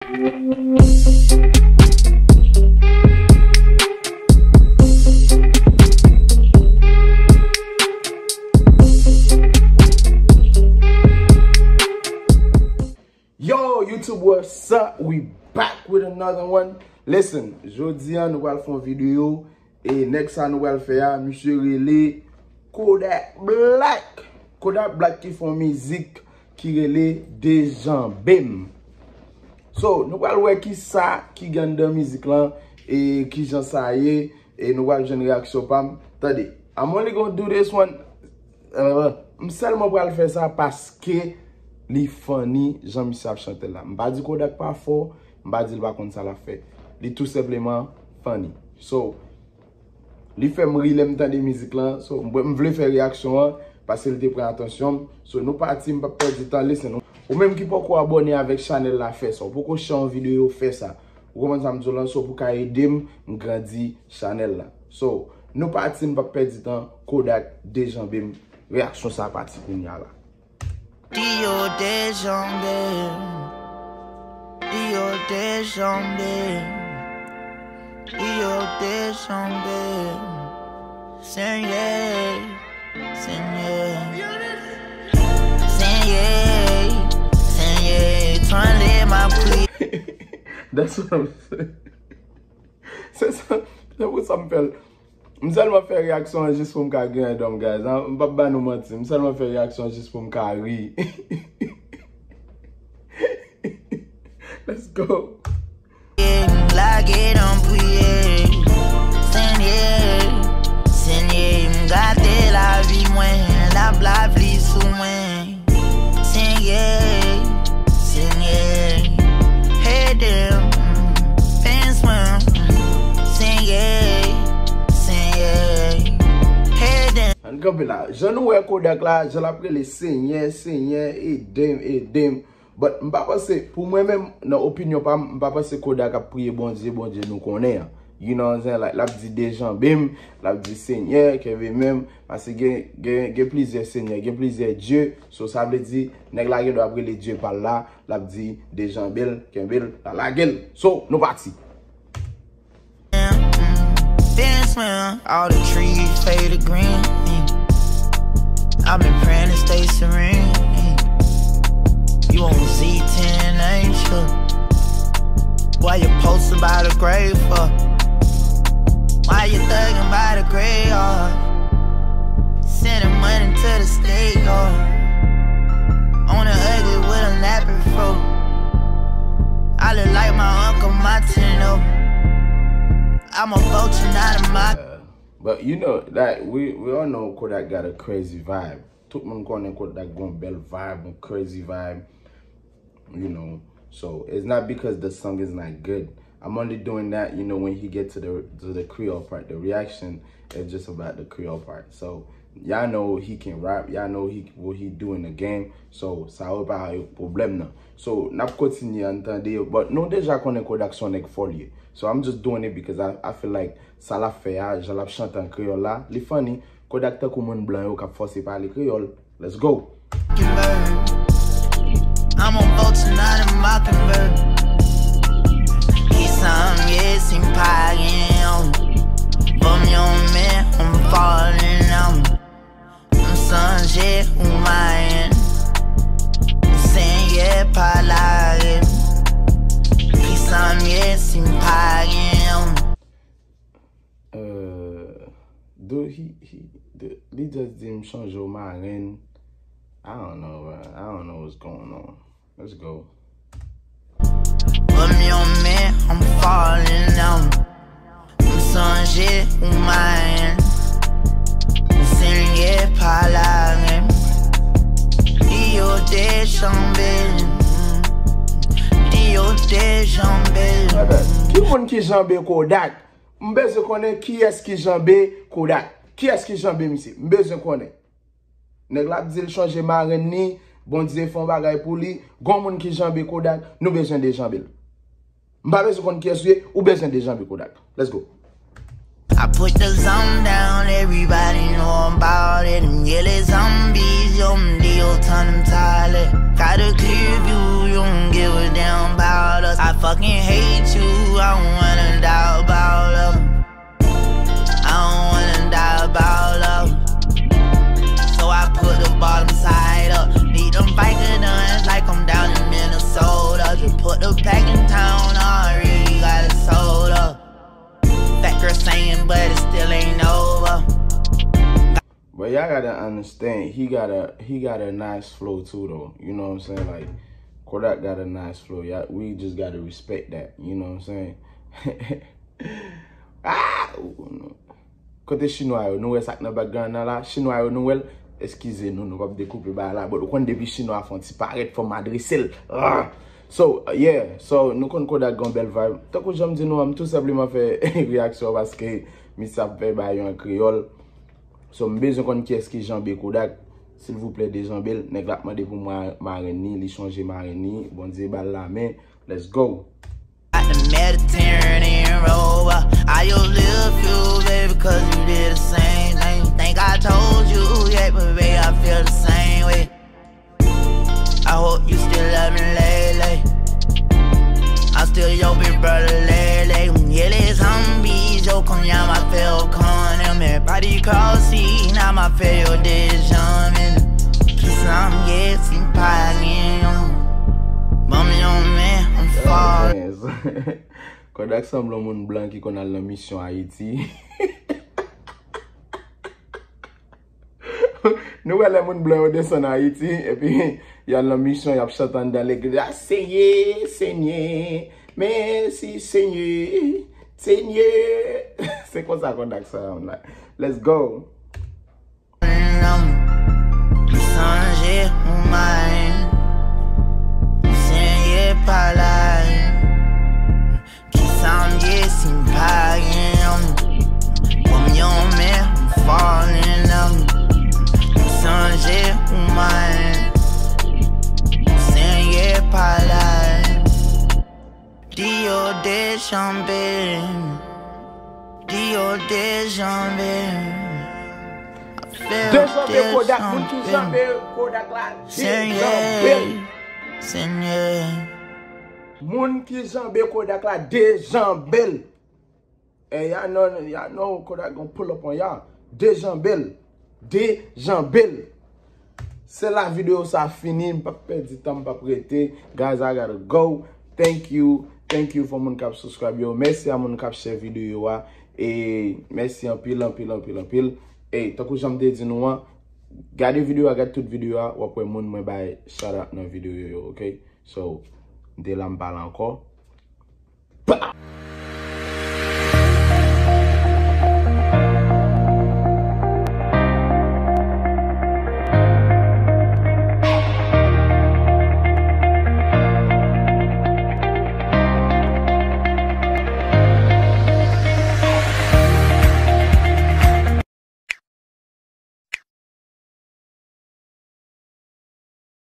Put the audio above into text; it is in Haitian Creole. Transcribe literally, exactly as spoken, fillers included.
Yo, YouTube, what's up? We back with another one. Listen, jodi a nou pral fè yon videyo. E nèg sa nou pral fè a, misye rele Kodak Black. Kodak Black ki fè yon mizik ki rele Dejanbe m. So, nou pral wè ki sa ki gen anndan mizik lan e ki jan sa ye. E nou pral jwenn reyaksyon pa m. Tande, I'm only gonna do this one. Euh, m sèlman pral fè sa paske li funny jan misye ap chante l la. M pa di Kodak pa fò, m pa di l pa konn sa l ap fè. Li tou senpleman funny. So, li fè m ri lè m tande mizik lan. So, m, m vle fè reyaksyon an paske l te pran atansyon m. So, nou pati, m p ap pèdi tan, listen. Ou menm ki poko abòne avèk chanèl la, fè sa. Ou poko share yon videyo, fè sa. Ou konprann sa m di w lan? So, pou ka ede m, m grandi chanèl la. So, nou pati, m p ap pèdi tan, Kodak Dejanbe m, reyaksyon sa pati kounye a la. Di yo dejanbe m, di yo dejanbe m, di yo dejanbe m. Senyè, Senyè, Senyè, Senyè, tande m ap kriye. That's what I'm saying. Se sa, se pou sa m fè l. M sèlman fè reyaksyon an jis pou m ka griyen dan m, guys. M p ap ba nou manti. M sèlman fè reyaksyon an jis pou m ka ri. Let's go. Lage nan priyè. Senyè, Senyè, m gate lavi mwen, n ap lapli sou mwen. Senyè, Senyè, ede m, benyen mwen. Senyè, Senyè, ede m. Ann kanpe la. Jan nou wè Kodak la, jan l ap rele Senyè, Senyè, ede m, ede m. But m pa panse, pou mwen menm, nan opinyon pa m, m pa panse Kodak ap priye Bondye, Bondye nou konnen an. You know what I'm saying? Like, l ap di dejanbe m, l ap di Senyè, kenbe men m, paske gen, gen, gen plizyè Senyè, gen plizyè Dye. So, sa vle di, nèg la gen dwa ap rele Dye pa l la, l ap di dejanbe l, kenbe l, la lage l. So, nou pati. Dance man, all the trees fade to green. I've been praying to stay serene. You won't see ten angel. Why you posted by the grave for? Why you thugging by the graveyard? Sending money to the state yard. On the ugly with a nappy fro. I look like my uncle Martino. I'm a vulture, not a mock. But you know that we, we all know Kodak got a crazy vibe. Tout moun konnen Kodak gon bèl vibe, yon crazy vibe. You know, so it's not because the song is not good. I'm only doing that, you know, when he get to the, to the Creole part, the reaction is just about the Creole part. So y'all know he can rap, y'all know he, what he do in the game. So sa yo pa yo pwoblèm nan. So n ap kontinye ann tande yo, but nou deja konnen Kodak se yon nèg fò l ye. So I'm just doing it because I, I feel like sa l ap fè a, jan l ap chante an kreyòl la, li funny. Kodak tankou moun blan yo k ap fòse pale kreyòl. Let's go. Mockingbird. I'm a vulture, not a mockingbird. Ki sa m ye si m pa gen yon? Ban m yon men, I'm falling down. M sonje ou mayen. Senyè pa lage m. Ki sa m ye si m pa gen yon? Euh, do he, he, do, li just di m chanje w marenn. I don't know, bro. I don't know what's going on. Let's go. Ban m yon men, I'm falling down. M sonje ou mayen. Senyè pa lage m. Di yo dejanbe m. Di yo dejanbe m. Ki moun ki janbe Kodak? M bezwen konnen kiyès ki janbe Kodak. Kiyès ki janbe misye? M bezwen konnen. Nèg la ap di l chanje marenn ni, Bondye fè yon bagay pou li. Gon moun ki janbe Kodak, nou bezwen dejanbe l. M pa bezwen konn kiyès ou ye, ou bezwen dejanbe Kodak. Let's go. I put the zone down, everybody know about it. Them yellow zombies, yo, m di yo tan m tale. Got a clear view, you don't give a damn about us. I fucking hate you, I don't wanna die about us. I don't wanna die about us. So I put the bottom side up. Need them biker done like I'm down in Minnesota. Just put the pack in town, already got it sold up. That girl saying, but it still ain't over. But y'all gotta understand, he got a he got a nice flow too, though. You know what I'm saying? Like, Kodak got a nice flow. Y'all, we just gotta respect that. You know what I'm saying? Ah! Kote chinwa yo? Nou wè sa k nan background nan la? Chinwa yo, nou wè l? Eskize nou, nou p ap dekoupe bagay la. But ou konn depi chinwa fè yon ti parèt, fò m adrese l. Ah! So, yeah. So, nou konn Kodak gon bèl vibe. Tankou jan m di nou an, m tou senpleman fè reaksyon paske misye ap fè bagay yo an kreyòl. So, m bezwen konn kiyès ki janbe Kodak. Silvouplè, dejanbe l. Nèg la ap mande pou mwa- marenn li, li chonje marenn li. Bondye ba l lamen. Let's go. Got the Mediterranean rover. I just live few, baby, cause you did the same thing. Think I told you yet, but baby, I feel the same way. I hope you still love me lately. I'm still your big brother lately. Yeah, les zombies, yo, comme y'a ma fait au con. Mais pas du corps, si, n'a ma fait au déjeuner. Qui s'en est, si pas rien. Bon, mais on met, on fall. Kodak sanble yon moun blan ki konn al nan misyon Ayiti. Nou wè lè moun blan yo desann Ayiti, epi y al nan misyon, y ap chante anndan legliz la, Seye, Senye, mèsi Senye, Senye. Se konsa Kodak sa la. Let's go. M sonje ou mwen, m senye pa la. Ki sa m ye si m pa gen yon? Ban m yon men, m fall in love. M sonje ou mwen, m senye pa la. Di yo dejanbe m. Di yo dejanbe m. Fè yo Dejanbe Kodak, moun ki janbe Kodak la, dejanbe l. Senye. Moun ki janbe Kodak la, dejanbe l. E ya non, ya non, Kodak gon pull up on ya. Dejanbe l. Dejanbe l. Se la videyo sa fini, m p ap pèdi tan, m p ap rete. Guys, I gotta go. Thank you. Thank you for moun k ap subscribe yo. Mèsi a moun k ap share videyo a. E mèsi anpil, anpil, anpil, anpil. E tankou jan m te di nou an, gade videyo a, gade tout videyo a, w ap wè moun mwen bay shout out nan videyo yo, ok? So, m te la m pale ankò.